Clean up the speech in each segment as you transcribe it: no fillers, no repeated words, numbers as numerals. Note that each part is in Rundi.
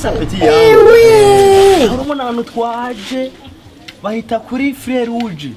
Sasa petit yawe, urabona ahantu twaje bahita kuri Frère Rouge.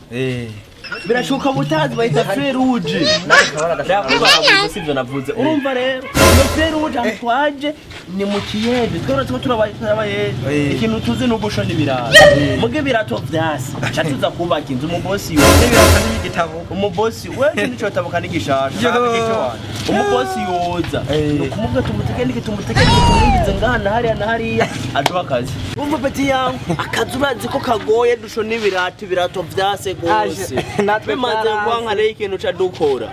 Birashoboka butazi bahita Frère Rouge. Ndakubara, sivyo navuze. Urumva rero, iyo Frère Rouge ahantu twaje ni mu kiyede. Twebwe turiko turabayeje. Ikintu tuzi ni ugushona ibirato. Muge ibirato vyasi. Ca tuza kubaka inzu umubosi yoza. N'ibirato n'igitabo. Umubosi wewe nico tabuka n'igishasha. Yo. Umubosi yoza. Nukumubwira tumutekenike, tumutekenike, tumwinjize ngaha na hariya na hariya, aduha akazi. Umva petit yangu, akazi urazi ko kagoye, dushona ibirato, ibirato vyase gose. Aje, natwe Bimaze vyaranse. kwanka rero, ikintu ca dukora,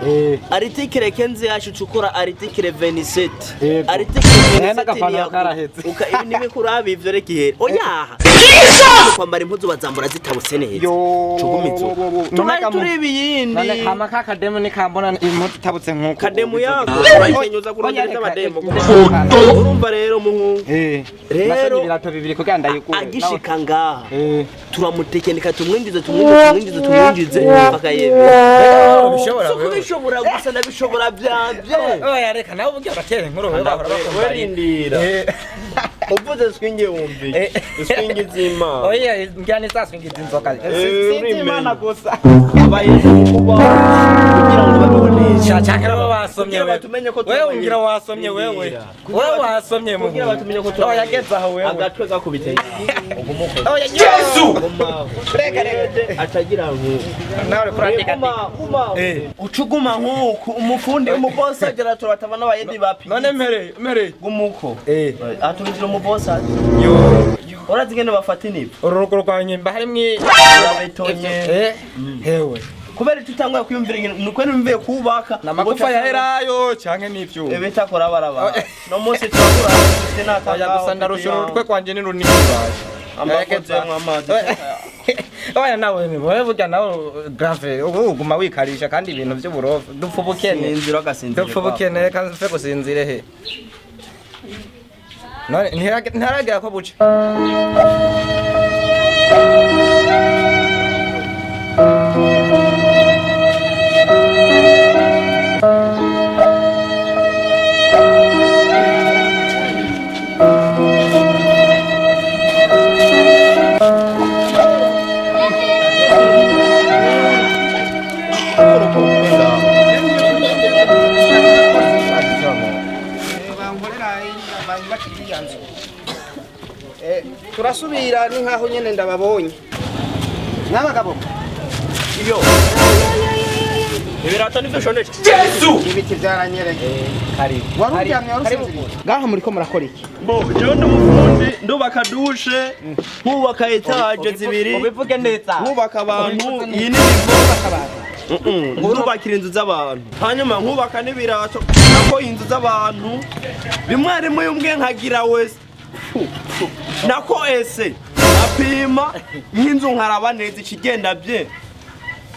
article 15 yacu cukora article 27. Yego. Article Eh, 27 n'agapantaro karahetse. Uka ibi nibikuraba ivyo, reka ihere oyaha kwambara impuzu bazambura zitabuse neza. Yo. Cugumizo tugari tureba iyindi. None hama ka kademu nikambona impuzu itabutse nkuko. Kademu yako urayinyuza kurondera iby'abademu. Urumva rero muhungu, Rero- ibirato bibiri kugira ndayigure. Agishika ngaha, turamutekenika, tumwinjize, tumwinjize, tumwinjize, tumwinjize mpaka yemera. Bishobora. Si kubishobora gusa, ndabishobora byabye. Oya, reka nawe uburyo uratera inkuru wewe bahora bakunda. Werindira, uvuze swingi wumviye swingi z'Imana. Oya, ngira ni za swingi z'inzoka. Sinzi Urimenya. Imana gusa. Abayeje kubaho kugira ngo babeho neza. Canke nabo basomye Kugira wewe. batumenye ko Wewe turabaye. ngira wasomye wewe. Wewe wasomye mu. Kugira batumenye ko Oya, turabaye. geza aho wewe. Agatwe gakubite ugumukoze. Oya, Yesu. Gumaho. Reka reka. Atagira nkuko. Nawe kurandika. Guma guma. Ucuguma nkuko umufundi, umubosi agera, turataba n'abayedi bapi. None mere mere. Gumuko. Atumizira umubosi ati. Yo. Urazi ngene bafata inivo. Uru rugo rwa nyimba harimwo Urabetonye. Hewe. Kubera icyo utanguye kwiyumvira ikintu, nuko numviye kubaka. Namagufa yaherayo canke n'ivyuma. Ebeta kora barabara. No munsi turakura dufite n'atanga. Oya, gusa ndarusha urutwe kwanje ni runini baje. Amakoze nk'amazi. Oya, nawe wewe burya nawe grave ubu uguma wikarisha kandi ibintu by'uburofa dupfa ubukene. Sinzira agasinzira. Dupfa ubukene, reka mfe gusinzire he. None ntiharagera ko buca. Bankorera banyubakira iriya nzu. Turasubira ni nkaho nyene ndababonye n'abagabo. Iyo. Ibirato nivyo shonesha. Ibiti byaranyereye. Karibu. Wari uryamye, wari usinziriye ngaha, muriko murakora iki? Bo, jewe ndi umufundi, ndubaka douche, nkubaka étage zibiri, Ubivuge neza. nkubaka abantu, iyi ni niveau. Ndubakira inzu z'abantu. Hanyuma nkubaka n'ibirato, nako inzu z'abantu. Rimwe rimwe umwe nkagira wese. Nako ese apima nk'inzu nkaraba neza ikigenda bye.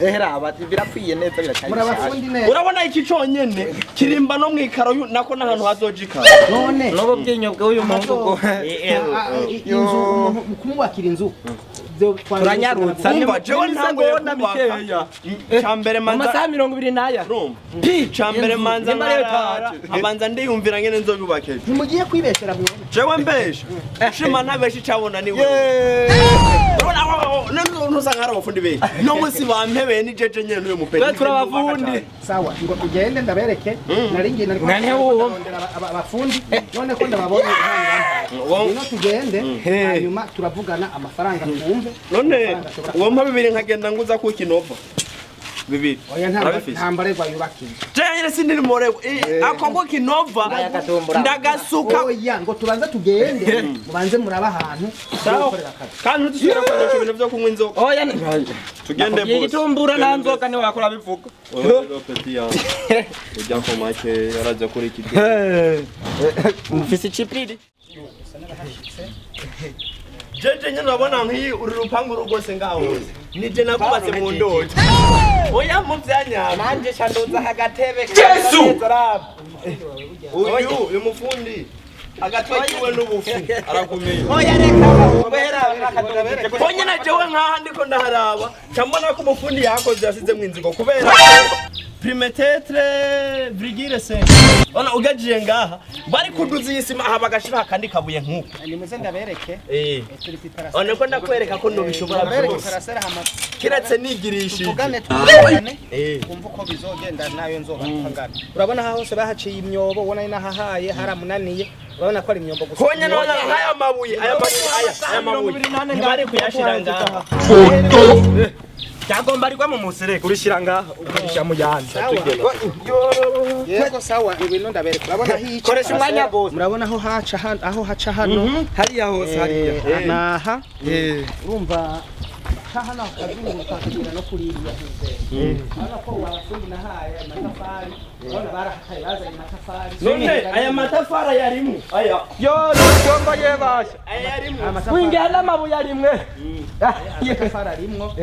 Ehera aba birapfuye neza, biracyari. Muri abafundi neza. Urabona iki conyene kirimba no mwikaro nako n'ahantu hazoja ikaro. None N'ubu bwinyo bw'uyu muhungu bwo. Inzu umuntu mu kumwubakira inzu Turanyarutsa. Umva, jewe ntanguye Imisegonda kubaka. mikeya. Cambere Mu manza masaha 20 n'aya. Urumva? Cambere manza Nimba ariyo nkarara, taje. abanza ndiyumvira ngene nzobubaka ejo. Ntimugiye kwibeshera mwe. Jewe mbesha shima ntabesha, icabona ni wewe. Urabona ntusanga hari abafundi benshi no munsi bampebeye, ni jeje nyene n'uyu mupeti. Twe turabafundi. Sawa, ngo tugende ndabereke. Nari ngiye nari Mwa ntiwumva. ndondera abafundi, none ko ndababonye ihangane. Ngwino tugende, hanyuma turavugana amafaranga twumve. None Amafaranga ashobora uwo mpa bibiri nkagenda nguza ku kinova bibiri. Oya, nta Urabifise? nta mbarerwa yubaka inzu. Jewe nyene sindiri morego ako ko kinova ndagasuka. Oya, ngo tubanze tugende, mubanze muraba ahantu Sawa. gukorera akazi. Kandi ntidusubira kwendesha ibintu vyo kunywa inzoga. Oya. Tugende Nakubwiye boss. igitumbura nta nzoga ntiwakora bivuga. Wewe rero petit yangu, ujya ko make yaraza kuri iki. Mfise icipiri. Jeje nyine urabona nk'iyi uru rupangu rwose ngaho hose nije nakubatse mu ndoto, oya, mu vyanyabyo. Nanje shanduza agatebe. Yesu! Uyu mufundi agatwe kiwe n'ubufu arakomeye. Oya, reka wera. Ko nyine jewe nkaha ndiko ndaharaba, ca mbona ko umufundi yakoze yasizemwo inzigo kubera ko Primetetre virgule 5. Ona ugajiye ngaha bari kuduza iyi sima aha, bagashira akandi kabuye nk'uko. Nimuze ndabereke. Turi kw'iparasera. Ona ko ndakwereka ko nobishobora Ndabereke byose, parasera hama kiretse nigirishije. tuvugane kumva uko bizogenda nayo nzoba angana. Urabona aho hose bahaciye imyobo, ubona ni nahahaye haramunaniye, urabona ko ari imyombo gusa. Konye none aya mabuye, aya mabuye, aya mabuye ntibari kuyashira ngaha. Byagomba arigwa mu musereko, urishira ngaha, ukarisha mu yandi. Yego, sawa, ngwino ndabereka. Urabona hica. Koresha umwanya bose. Murabona aho haca aho haca hano. Hariya hose, hariya. Naha urumva ca hano akazunguruka akagera no kuri iriya ntuze. Urabona ko abafundi nahaye amatafari, urabona barahataye, bazanye amatafari. None aya matafari yarimwo aya? Yo, byomba yebasha. Aya yarimwo. Wingira n'amabuye arimwe. Amatafari arimwo.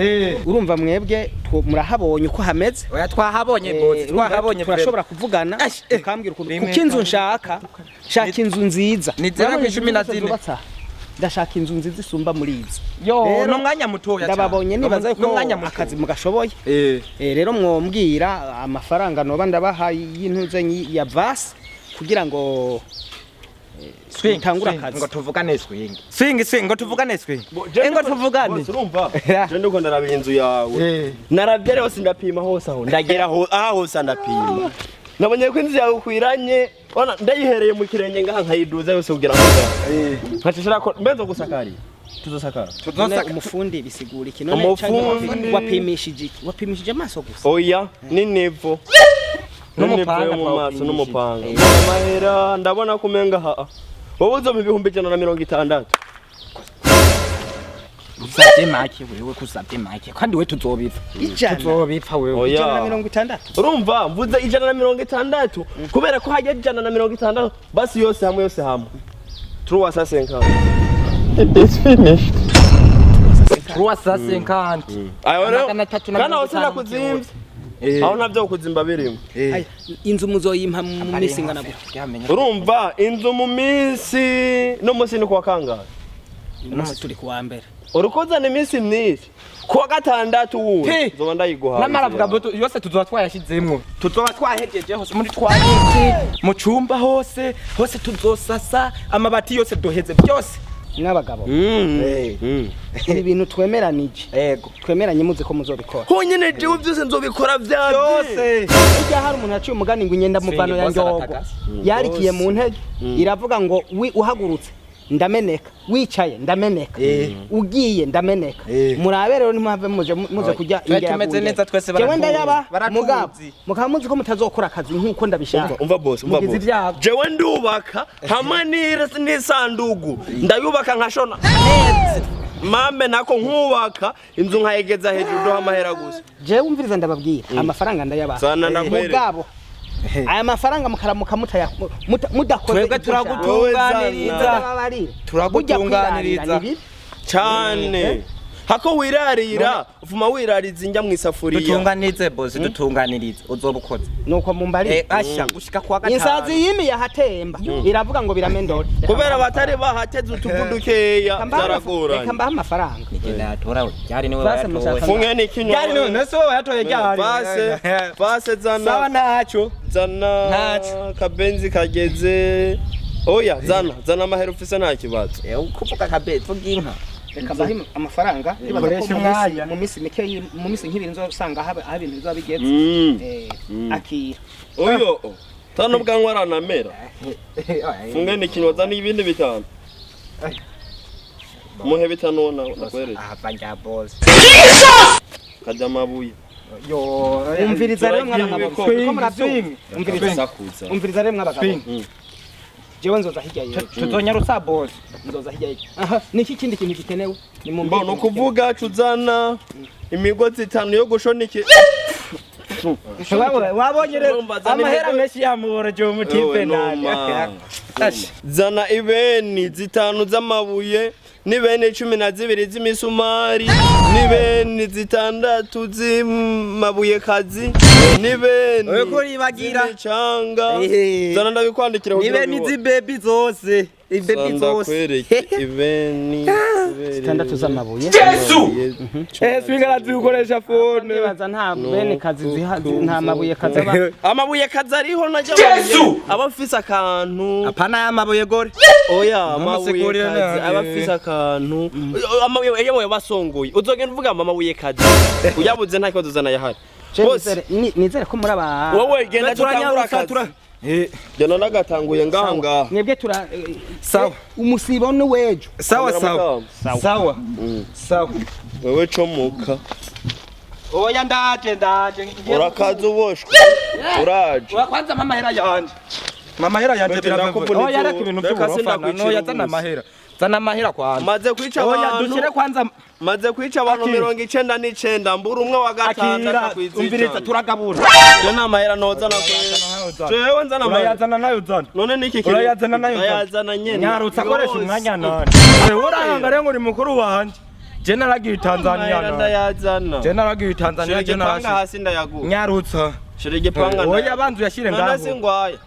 Urumva mwebwe murahabonye uko hameze. Oya, twahabonye bose, twahabonye. Turashobora kuvugana ukambwira ukuntu, kuko inzu nshaka, shaka inzu nziza. Ni zera Urabona ku icumi na inzu zose zine. zubatse aha? Ndashaka inzu nziza isumba muri izo. Yo. Rero, n'umwanya mutoya cyane. Ndababonye, nibaza yuko N'umwanya muto. akazi mugashoboye. Rero mwombwira amafaranga noba ndabaha y'intuze ya vasi kugira ngo Swing, mutangure swing, akazi. Ngo tuvugane, swing, swing, swing, ngo tuvugane, swing. Ngo tuvugane. Bose, urumva je ndiko ndaraba inzu yawe, naravye rero, sindapima hose aho ndagera ho, aha hose ndapima, nabonye ko inzu yawe ukwiranye. Ona ndayihereye mu kirenge ngaha nkayiduza yose kugira ngo nkacishira ko mbenzo gusakariye, tuzosakara. None umufundi bisigura iki none? Umufundi- Canke wapimishije iki? Wapimishije amaso gusa? Oya, ni nivo N'umupanga. n'inivo yo mu maso. Twawupimishije. N'umupanga. Mbona amahera, ndabona ko umenga haa wowe uzompa 160,000. Usabye make wewe, kusabye make kandi we tuzobipfa. Ijana. Tuzobipfa wewe. Oya. 160. Urumva mvuze 160 kubera ko hajya 160 basi yose hamwe, yose hamwe 350. It is finished. 350. Ayo rero 350. kandi aho sinakuzimvye, aho ntabyo kuzimba birimo. Aya, inzu muzoyimpa mu minsi ingana gute? Urumva inzu mu minsi, no munsi ni kuwa kangahe? Uyu munsi turi kuwa mbere. Urukozana iminsi myinshi, kuwa gatandatu wundi Ti. nzoba ndayiguhaye. N'amaravuga ngo yose tuzoba twayashizemwo, tuzoba twahejeje hose muri toilette, mu cumba hose hose, tuzosasa amabati yose, duheze byose. N'abagabo, ibi bintu twemeranije, Ego. twemeranye, muzi ko muzobikora. Honyine jewe byose nzobikora vyavye. Byose. Burya hari umuntu yaciye umugani ngo inyenda muvano ya Swing, boss njogo aratagasa. yarikiye mu ntege, iravuga ngo uhagurutse ndameneka, wicaye ndameneka, ugiye ndameneka. Murabe rero ntimuhave muze kurya Twe indya tumeze yaguye. neza twese, Jewe baratuzi. ndayaba. Baratuzi. Mugabo mukaba muzi ko mutazokora akazi nk'uko ndabishaka. Umva boss, umva Mugize boss. ibyago. Jewe ndubaka hamwe n'isandugu, ndayubaka nkashona mame nako nkubaka inzu nkayegeza hejuru, duha amahera gusa. Jewe umviriza, ndababwira, amafaranga ndayabaha. Zana ndakwereka. Mugabo aya mafaranga mukaramuka mudakoze Twebwe ibyo nshaka. turagutunganiriza. Ndababarira. Turagutunganiriza. Burya kwirarira ni bibi. Cyane hako wirarira, ufuma wirariza injya mu isafuriya. Dutunganirize boss, dutunganirize, uzoba ukoze. Nuko mumbarire. Asha gushika kuwa gatanu. Insazi yimiye ahatemba iravuga ngo biramendore. Kubera batari bahateze utuvu dukeya, byaragoranye. Reka mbahe amafaranga. Nigenda yatora ryari niwe Vase wayatoye. mushaka- Funge n'ikinywa. Ryari niwe nese wowe wayatoye ryari? Vase, vase, zana. Sawa, ntaco. Zana. Ntaco. Kabenzi kageze. Oya, zana, zana amahera ufise, nta kibazo. Kuvuga kabe, vuga inka. Reka mbahe amafaranga. Ndibaza ko Koresha mu minsi- umwanya. mu minsi mike, mu minsi nk'ibiri nzosanga aho ibintu bizoba bigeze. Akira. Uyo tano bwanwa aranamera. Funge n'ikinywa, zana ibindi bitanu, muhe bitanu nawe nakwereka. Ahava njya boss. Kajya amabuye. Yo. Umviriza rero Turagira mw'abagabo, ibikoko. ko murabyumva, umviriza. Sakuza. Umviriza rero mw'abagabo, jewe nzoza hirya y'ejo. Tuzonyarusa boss. Nzoza hirya y'ejo. Aha niki kindi kintu gikenewe ni mu Mbona ukuvuga cuzana imigozi itanu yo gushona iki. Wabonye rero Urumva, zana amahera menshi yamuboroje umutipe. Wewe Nani. numa. Zana ibeni zitanu z'amabuye, n'ibeni 12 z'imisumari, n'ibeni zitandatu z'amabuye kazi, n'ibeni Uriko uribagira. z'imicanga. Ehe. Zana ndabikwandikira kugira Nibe ubibone. nizi baby zose. Ibebi zose. Ndakwereke ibeni. 6 z'amabuye. Swinga arazi gukoresha phone. Ndibaza nta bene kazi ziha, nta mabuye kazi aba. Amabuye kazi ariho najya amabuye aba afise akantu. Apana y'amabuye gore. Oya, amabuye Ntumasigurire kazi nabi. aba afise akantu. Amabuye iyo basongoye uzogenda uvuga ngo amabuye kazi uyabuze nta kibazo, uzana yahari. Bose Nizere ko muri aba wowe genda tutangura akazi. Genda nagatanguye ngaha ngaha. Mwebwe tura Sawa. Umusibo ni wejo. Sawa sawa. Sawa. Sawa. Wewe comuka. Oya, ndaje ndaje. Urakaza uboshwe uraje. Oya, kwanza mama hera yanje. Mama hera yanje. Bete, ndakuvuna Oya, izuru. reka ibintu Reka by'uburofa. sindakwicira No yazana ubusa. amahera. Zana amahera kwanza. Maze kwica Oya, abantu. dushyire kwanza. Maze kwica abantu Akira. 99, mbura umwe wa gatandatu. Akira, Akwizica. umviriza, turagabura. Je nta mahera noza na jewe nzana amahera. Urayazana nayo uzana. None niki kiri? Urayazana nayo uzana. Ndayazana nyene. Nyarutsa, akoresha Yose. umwanya none. Wewe urahanga rero ngo uri mukuru wanje. Je naragiye Tanzania Amahera none. ndayazana. Je naragiye Shira Tanzania je igipanga narashitse. hasi ndayaguha. Nyarutsa. Shira igipanga. Oya, banza uyashire None ngaho. singwaye.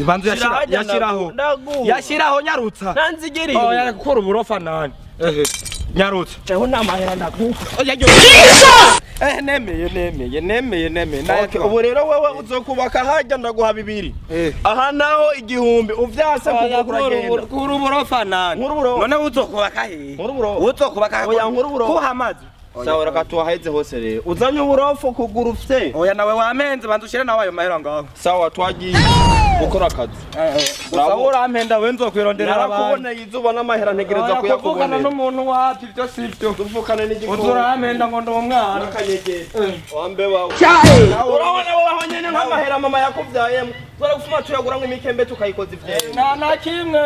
Banza Shira uyashira hajya. yashiraho. Ndaguha. Yashiraho, nyarutsa. Nanzigiriye. Oya, gukora uburofa nani. Ehe. Nyarutsa. Jewe nta mahera ndaguha. Oya yo. Nemeye nemeye nemeye nemeye. Okay, ubu rero wewe uzokubaka hajya ndaguha 2. Eh. Aha naho 1000 uvyase kuva kuragenda. Kuri uburofa nani. Nkuru uburofa. None uzokubaka he? Nkuru uburofa. Uzokubaka he? Oya, nkuru uburofa. Kuha amazi. Sawa, reka tuhaheze hose rero. Uzanye uburofu kugura ufite. Oya, nawe wamenze, banza ushire nawe ayo mahera ngaho. Sawa, twagiye gukora akazi. Gusa urampenda we, nzokwironderera abantu. Narakuboneye izuba n'amahera ntegereza Oya, kuvugana kuyakubonera. n'umuntu wapi, ibyo sibyo. Tuvukane n'igikoni. Uzurampenda ngo ndi umwana. Wambe wawe. Urabona wowe aho nyene nk'amahera mama yakuvyayemo. Twari gufuma tuyaguramwo imikembe tukayikoza ivyema. Nta na kimwe.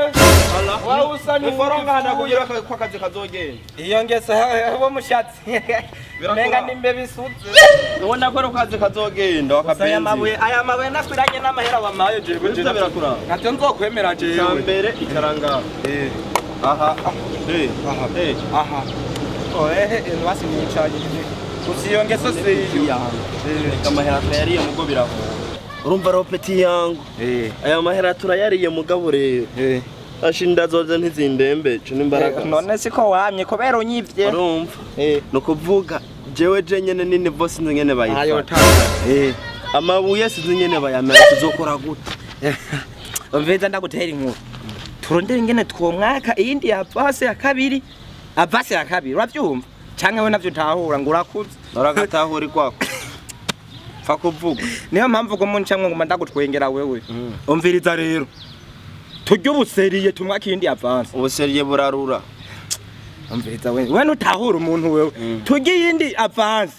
Wowe usa Iforonga n'uwipfuye. hanakugira ko akazi kazogenda. Iyo ngeso wo mushatsi. Menga nimbe bisutse. Ubona ko ari akazi kazogenda Gusa aya wakapenzi. mabuye, aya mabuye nakwiranye n'amahera wamaye jewe. Ivyo birakuraba. Ntacyo nzokwemera jewe. Icambere ikaranga. Aha. Aha. Eh. Aha. Oh, basi nicaye. Gusa iyo ngeso siyo. Reka amahera turayariye mugo birahura. Urumva rero petit yangu. Aya mahera turayariye mugabo rero. Ashinda zoze ntizindembeje n'imbaraga. None siko wamye kubera unyivye. Urumva? Ni ukuvuga jewe je nyene nini bo sinzi nyene Ayo bayifata. tanga. Amabuye sinzi nyene bayamera, tuzokora gute? Umveza ndagutera inkuru. Turondere ingene twomwaka iyindi ya avance ya kabiri. Avance ya kabiri uravyumva? Canke we navyo utahura ngo urakuze. Uragatahura ikwako. Pfa kuvuga. Niyo mpamvu ngo muncamwe nguma ndagutwengera wewe. Umviriza rero. Turye ubuseriye tumwaka iyindi avance. Ubuseriye burarura. Umviriza we. We ntutahura umuntu wewe. Turye iyindi avance.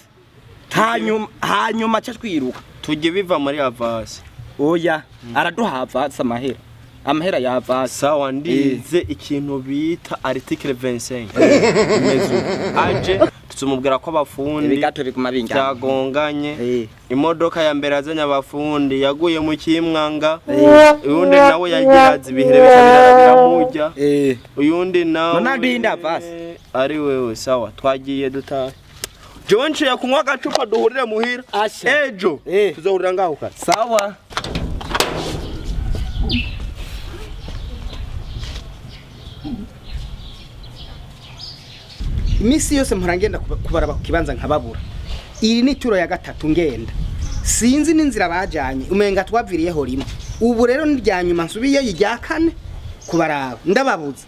Hanyuma ca twiruka. Tujye biva muri avance. Oya, araduha avance amahera. Amahera ya avance. Sawa, ndize ikintu bita article 25. Imeze uko. Aje tuzumubwira ko abafundi Ibigato biguma binjana. byagonganye. Eh. Imodoka ya mbere yazanye abafundi yaguye mu kimwanga, uyundi nawe yagiraza ibihere bica biramurya. Eh. Uyundi nawe None aduha avance? Ari wewe. Sawa, twagiye dutahe. Jewe nciye kunywa agacupa, duhurire muhira. Asha. Ejo Eh. tuzohurira ngaho kare. Sawa. Iminsi yose mpora ngenda kubaraba ku kibanza nkababura. Iyi ni ituro ya gatatu ngenda, sinzi n'inzira bajanye, umenga twaviriyeho rimwe. Ubu rero ni irya nyuma nsubiyeyo, irya kane kubaraba ndababuza,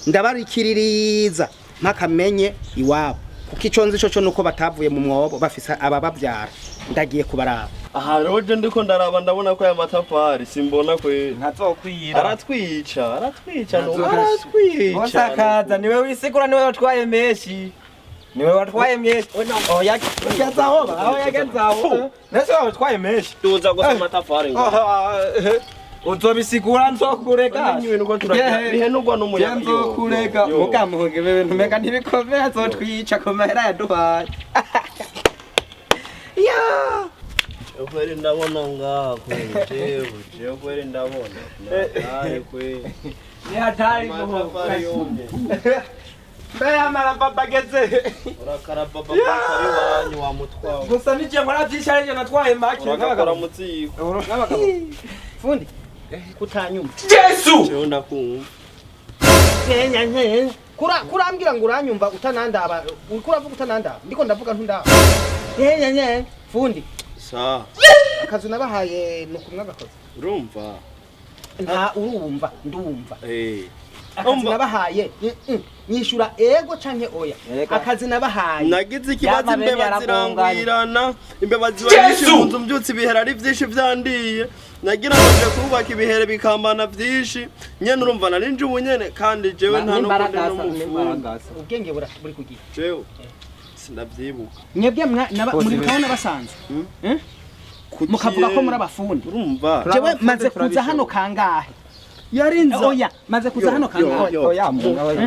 ndabarikiririza mpaka menye iwabo, kuko ico nzi co nuko batavuye mu mwobo bafise ababavyara. Ndagiye kubaraba. Aha rero je ndiko ndaraba, ndabona ko aya matafari simbona kweri. Ntazokwira. Aratwica, aratwica, no aratwica. Osakaza niwe wisigura, niwe watwaye menshi. Niwe watwaye menshi. Oya, gezaho, aho yagezaho. Nese watwaye menshi. Tuza gusa amatafari ngo. Uzobisigura, nzokurega. Ibintu uko turagira bihenurwa n'umuyaga. Nzokurega. Mukamuhunga ibi bintu umenga ntibikomeye, azotwica ku mahera yaduhaye. Ya. Kweri ndabona ngaha kweri, jewe jewe kweri ndabona. Ari kweri. Ni hatari. Amatafari yumye. Mbe amarababa ageze. Urakarababa kari wanyu wa mutwawe. Gusa nije nkora vyinshi arivyo natwaye make. Urakakora mutsiko. Fundi kutanyuma. Jewe ndakumva. Kura kurambwira ngo uranyumva utanandaba, uriko uravuga utanandaba, ndiko ndavuga ntundaba. Fundi, Sa. Akazu nabahaye ni ukumwe agakoze. Urumva. Nta urumva, ndumva. Akazi nabahaye, nyishura ego canke oya. Erega. Akazi nabahaye. Nagize ikibazo, Yama bene imbeba yaragonganye. zirangwirana, imbeba ziba nyinshi mu nzu, mbyutse ibihere ari byinshi vyandiye. Nagira ngo nje kubaka ibihere bikambana vyinshi nyene, urumva nari nje ubu nyene, kandi jewe nta n'ubundi n'umufundi. Ubwenge buri kugihe. Jewe sindavyibuka. Mwebwe muri kabona basanze. Eh? Kuki Mukavuga ko muri abafundi. Urumva. Jewe maze kuza hano kangahe? Yarinza. Oya, maze kuza Yo, hano kangahe? yo, Oya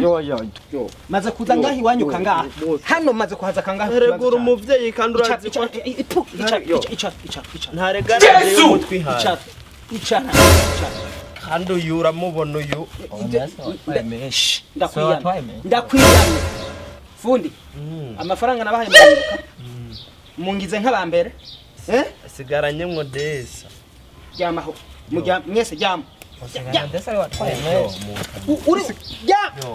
yo yo. Yo. Maze kuza ngahe iwanyu kangahe? Hano maze kuhaza kangahe? Eregura umuvyeyi kandi Icara, urazi ko icara, ipu, icara, icara, icara, icara. ntaregara y'umutwe ihaye. Icara, icara, icara. Kandi uyu uramubona uyu. Ndakwiyamye, ndakwiyamye. Fundi, amafaranga nabahaye murayibuka? Mungize nk'abambere, eh? Asigaranye mwo desa. Ryamaho. Mujya mwese, ryama. Uri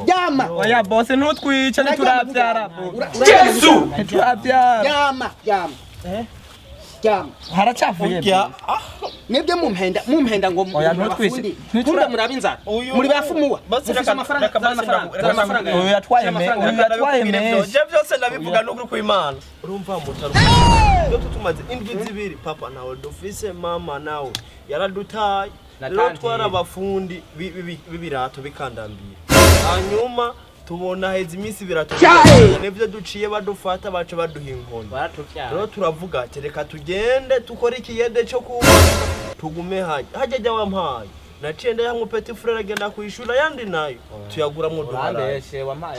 ryama. Oya boss, ntutwice, ntiturabyara. Yesu! Ntiturabyara. Ryama, ryama. Ryama. Haracafuye. Urya. Mwebwe mumpenda, mumpenda ngo Oya, muri ntutwice. abafundi. Kumbe murabe inzara. Muri bafumuwa. Basi Mufise amafaranga, reka zana basi amafaranga, zana amafaranga. Uyu yatwaye uyu yatwaye menshi. Je byose ndabivuga n'ukuri kw'Imana. Urumva mutaro. Iyo tutumaze indwi 2 papa nawe dufise, mama nawe yaradutaye. Rero Natangiye. twari abafundi b'ibirato bikandambiye. Hanyuma tubona heza iminsi ibirato nivyo duciye badufata, baca baduha inkoni. Rero turavuga ati reka tugende tukore ikiyede cyo kubaka tugume hajya hajya jya wampaye. Naciye ndayaha petit frère agenda kwishura, yandi nayo tuyaguramwo duharaye. Urambeshe, wampaye.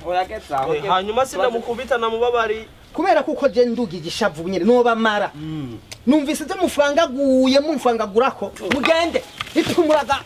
Urageza aho. Hanyuma sinamukubita, namubabariye. Kubera kuko je nduga igishavu nyene nobamara. Numvise ibyo mufangaguye, mumfangagurako, mugende itumuraga.